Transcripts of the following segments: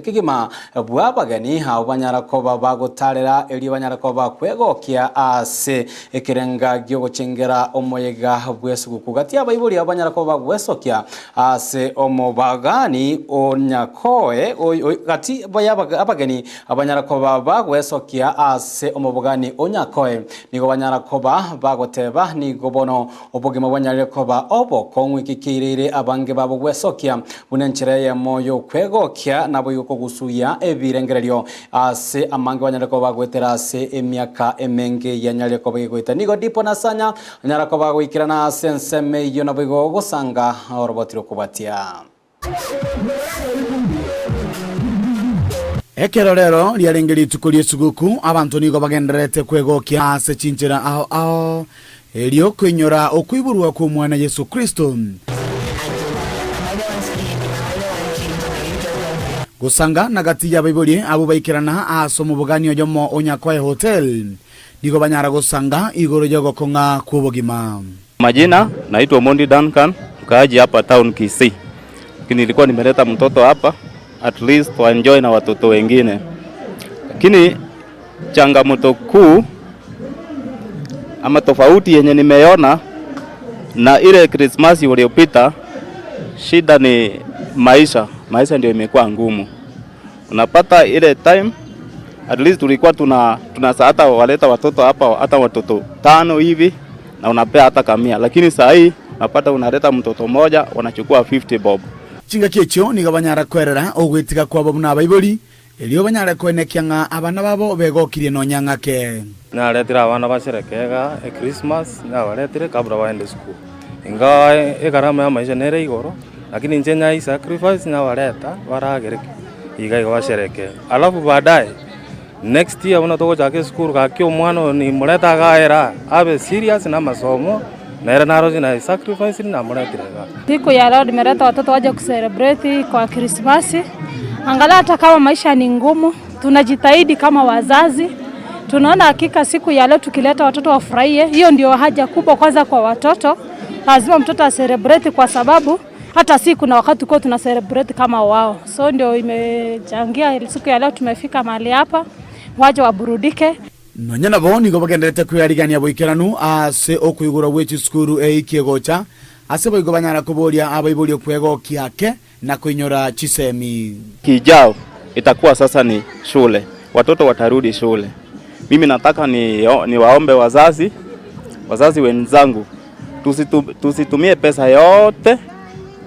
Kegima bw'abageni abo banyara koba bagotarera erio banyara koba kwegokia ase ekerenga giogochengera omoyega bw'esuguku. Gati abaibori abo banyara koba bagwesokia ase omobagani onyakoe gati abageni abanyara koba bagwesokia ase omobogani onyakoe nigo banyara koba bagoteba nigo bono obogima bwanyarire koba obokong'u ikikirire abange babo gwesokia buna enchera eyemo yokwegokia nabo yokogusuya ebirengererio ase amange banyarire koba bagwetera ase emiaka emenge yanyarire koba egoeta. Nigo Dipo Nasanya anyara koba goikerana ase ensemo eyio nabo igo gosanga oroboti rokobatia. Ekero rero riarenge rituko ri'esuguku, abanto nigo bagendererete kwegokia ase chinchera ao ao, erio koinyora okoiborwa kw'Omwana Yeso Kristo. Gosanga na gati y'abaibori abwo baikerana ase omobogani oyomo o Nyakoe Hotel, nigo banyara gosanga igoro y'ogokong'a kw'obogima. Majina naitwa Omondi Duncan, mkaaji hapa town Kisii. Lakini nilikuwa nimeleta mtoto hapa at least to enjoy na watoto wengine, lakini changamoto kuu ama tofauti yenye nimeona na ile Krismasi uliopita, shida ni maisha. Maisha ndio imekuwa ngumu. Unapata ile time at least tulikuwa tuna hata waleta watoto hapa hata watoto tano hivi na unapea hata kamia, lakini saa hii unapata unaleta mtoto mmoja, wanachukua 50 bob. Chingaki echio nigo banyara kwerera ogwetiga kwabo buna abaibori erio banyare kwenekia ng'a abana babo begokirie nonya ng'ake. Naretire abana basherekega e Christmas, nabaretire kabla baende school, ingawa egarama ya maisha nere igoro, lakini inche nyai sacrifice nabareta baragereke iga igo basherekee, alafu baadaye next year buna togochaka esukuru gaki omwana oyo nimureta agaera abe serious na masomo nere naroche na sacrifice namuretire iga. Siku ya leo nimeleta watoto waje kucelebrate kwa Krismasi. Angalau hata kama maisha ni ngumu, tunajitahidi kama wazazi. Tunaona hakika siku ya leo tukileta watoto wafurahie, hiyo ndio haja kubwa kwanza kwa watoto. Lazima mtoto acelebrate kwa sababu hata si kuna wakati kwa tuna celebrate kama wao. So ndio imechangia siku ya leo tumefika mahali hapa, waje waburudike. Nonya nabo nigo bagenderete kwiyarigania boikeranu ase okoigora gwe chisukuru eikie gocha ase boigo banyara koboria abaibori okwegokia ake na koinyora chisemi. Kijao itakuwa sasa ni shule, watoto watarudi shule. Mimi nataka ni waombe wazazi wenzangu, tusitumie pesa yote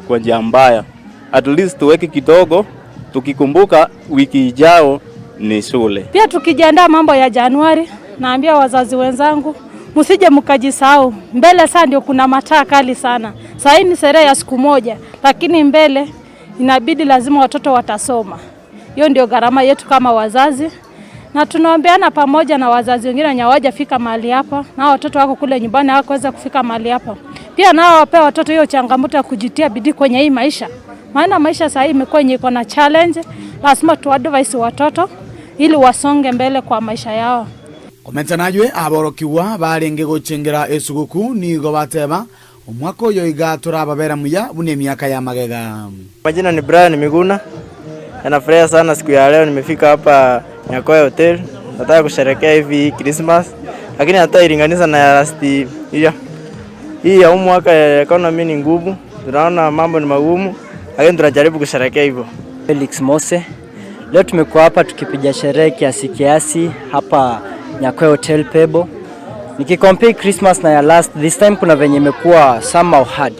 kwa njia mbaya, at least tuweke kidogo, tukikumbuka wiki ijao ni shule. Pia tukijiandaa mambo ya Januari, naambia wazazi wenzangu msije mkajisahau. Mbele saa ndio kuna mataa kali sana. Saa hii ni sherehe ya siku moja, lakini mbele inabidi lazima watoto watasoma. Hiyo ndio gharama yetu kama wazazi. Na tunaombeana pamoja na wazazi wengine wenye hawajafika mahali hapa, na watoto wako kule nyumbani hawakuweza kufika mahali hapa. Pia nao wapee watoto hiyo changamoto ya kujitia bidii kwenye hii maisha. Maana maisha saa hii imekuwa yenye iko na challenge, lazima tu advise watoto ili wasonge mbele kwa maisha yao. Komenta najwe aborokiwa barenge gochengera esuguku nigo bateba omwaka oyo iga turababera muya bune miaka ya magega. Majina ni Brian Miguna. Nafurahia sana siku ya leo nimefika hapa Nyakoe Hotel. Nataka kusherehekea hivi Christmas, lakini hata ilinganisha na ya last year. Hii ya mwaka ya economy ni ngumu. Tunaona mambo ni magumu, lakini tunajaribu kusherehekea hivyo. Felix Mose. Leo tumekuwa hapa tukipiga sherehe kiasi kiasi hapa Nyakoe Hotel Pebo. Nikicompare Christmas na ya last, this time kuna venye imekuwa somehow hard.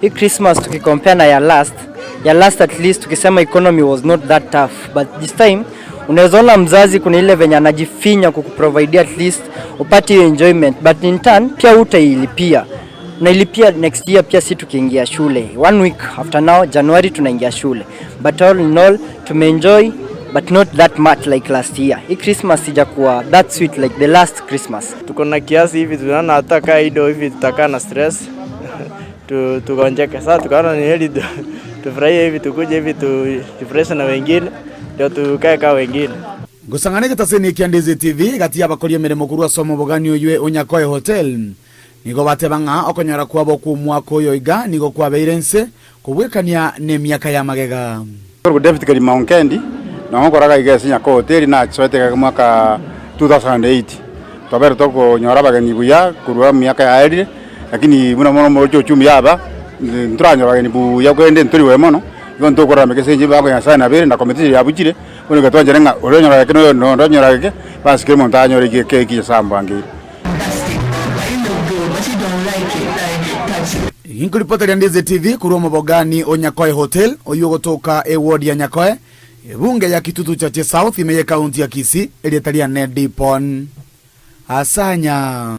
Hii Christmas tukicompare na ya last at least tukisema economy was not that tough, but this time unaweza ona mzazi kuna ile venye anajifinya kukuprovidea at least upate hiyo enjoyment, but in turn pia utailipia. Unailipia next year pia si tukiingia shule. One week after now January tunaingia shule. But all in all tumeenjoy but not that much like last year. Hii Christmas sijakuwa that sweet like the last Christmas. Tuko na kiasi hivi, tunaona hata kaa ido hivi tutakaa na stress tugonjeke. Sasa tukaona ni heri tufurahie hivi, tukuje hivi tujifurahishe na wengine ndio tukae kama wengine. Gusangane getaseni kia Ndizi TV gati y'abakoria emirimo korwa ase omobogani oywe Onyakoe Hotel nigo bateba ng'a okonyora kwabo kwa omwaka oyo iga nigo kwabeire nse kobwekania na emiaka ya magega. David Kalima Onkendi. Nongokoraga igesi Nyakoe Hotel nachisoeteka mwaka 2008 twabere tokonyora abageni buya korwa miaka yaerire, lakini buna mono moroche uchumi yaba nturanyora abageni buya kwende ntoriwe mono igo ntokorora mekesenje bako Nyasaye nabere na komiti yabuchire bono igatwanchera ng'a oria onyora geke na oyo onyora geke basi kera omonto anyore keki Nyasaye amwangeire. Inkuripota Ndizi TV kurwa mubogani o Nyakoe Hotel oyu gotoka e ward ya Nyakoe ebunge ya Kitutu Chache South imeye kaunti ya Kisii erieta ria Ned Pon asanya.